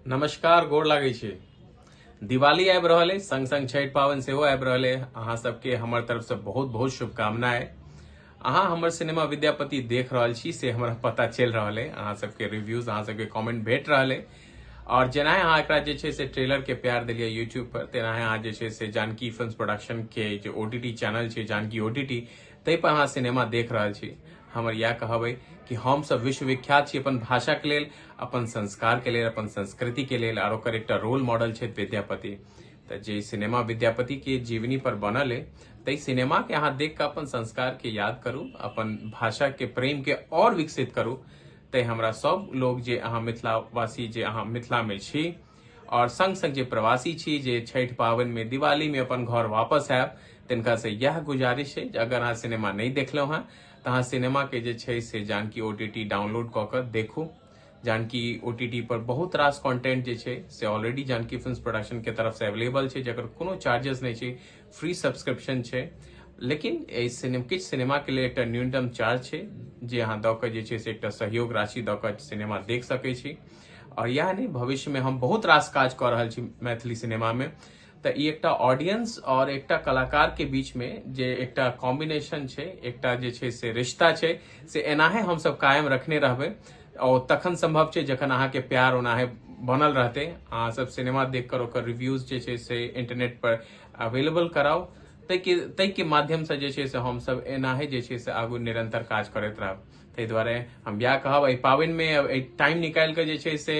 नमस्कार, गोर लागै छी। दिवाली आबि रहल अइ, संग संग छठि पाबनि सेहो आबि रहल अइ। अहाँ सबके हमर तरफसँ बहुत बहुत शुभकामना अइ। अहाँ हमर सिनेमा विद्यापति देख रहल छी से हमरा पता चलि रहल अइ। अहाँ सबके रिव्यूज, अहाँ सबके कमेंट भेट रहल अइ। और जेनाहे अहाँ एकरा जे छै से ट्रेलर के प्यार देलियै यूट्यूब पर, तेनाहे अहाँ जे छै से जानकी फिल्म्स प्रोडक्शन के जे ओटीटी चैनल छै जानकी ओटीटी, ताहि पर अहाँ सिनेमा देख रहल छी। हमर इएह कहब अइ कि हम सब विश्वविख्यात छी अपन भाषाके लेल, अपन संस्कारके लेल, अपन संस्कृतिके लेल, आर ओकर एकटा रोल मॉडल छथि विद्यापति। तऽ जे सिनेमा विद्यापतिके जीवनी पर बनल अइ, ताहि सिनेमाके अहाँ देख कऽ अपन संस्कारके याद करू, अपन भाषाके प्रेमके आओर विकसित करू। तैँ हमरा सब लोग जे अहाँ मिथिलावासी, जे अहाँ मिथिलामे छी और संग संग जे प्रवासी छी, जे छठि पाबनिमे दिवालीमे अपन घर वापस आयब, तिनका से इएह गुजारिश छै जे अगर अहाँ सिनेमा नहि देखलहुँ हेँ तऽ अहाँ सिनेमाके जे छै से जानकी ओटीटी डाउनलोड कऽ कऽ देखू। जानकी ओटीटी पर बहुत रास कंटेंट जे छै से ऑलरेडी जानकी फिल्म्स प्रोडक्शन के तरफ से अवेलेबल छै, जकर कोनो चार्जेस नहि छै, फ्री सब्सक्रिप्शन छै। लेकिन एहि सिनेमा किछु सिनेमाके लेल एकटा न्यूनतम चार्ज छै जे अहाँ दऽ कऽ जे छै से एकटा सहयोग राशि दऽ कऽ सिनेमा देख सकै छी। आओर इएह नहि, भविष्यमे हम बहुत रास काज कऽ रहल छी मैथिली सिनेमामे। तऽ ई एकटा ऑडियंस आओर एकटा कलाकारके बीचमे जे एकटा कॉम्बिनेशन छै, एकटा जे छै से रिश्ता छै, से एनाहे हमसब कायम रखने रहबै। आओर तखन सम्भव छै जखन अहाँके प्यार ओनाहे बनल रहतै। अहाँ सब सिनेमा देख कर ओकर रिव्यूज जे छै से इंटरनेट पर अवेलेबल कराउ, ताहिके माध्यमसँ जे छै से हमसब एनाहे जे छै से आगू निरंतर काज करैत रहब। ताहि दुआरे हम इएह कहब, एहि पाबनिमे एहि टाइम निकालि कऽ जे छै से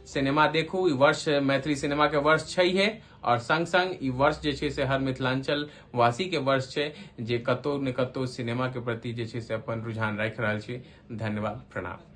सिनेमा देखू। ई वर्ष मैथिली सिनेमाके वर्ष छैहे, आओर संग संग ई वर्ष जे छै से हर मिथिलांचल वासीके वर्ष छै जे कतहु ने कतहु सिनेमाके प्रति जे छै से अपन रुझान राखि रहल छी। धन्यवाद, प्रणाम।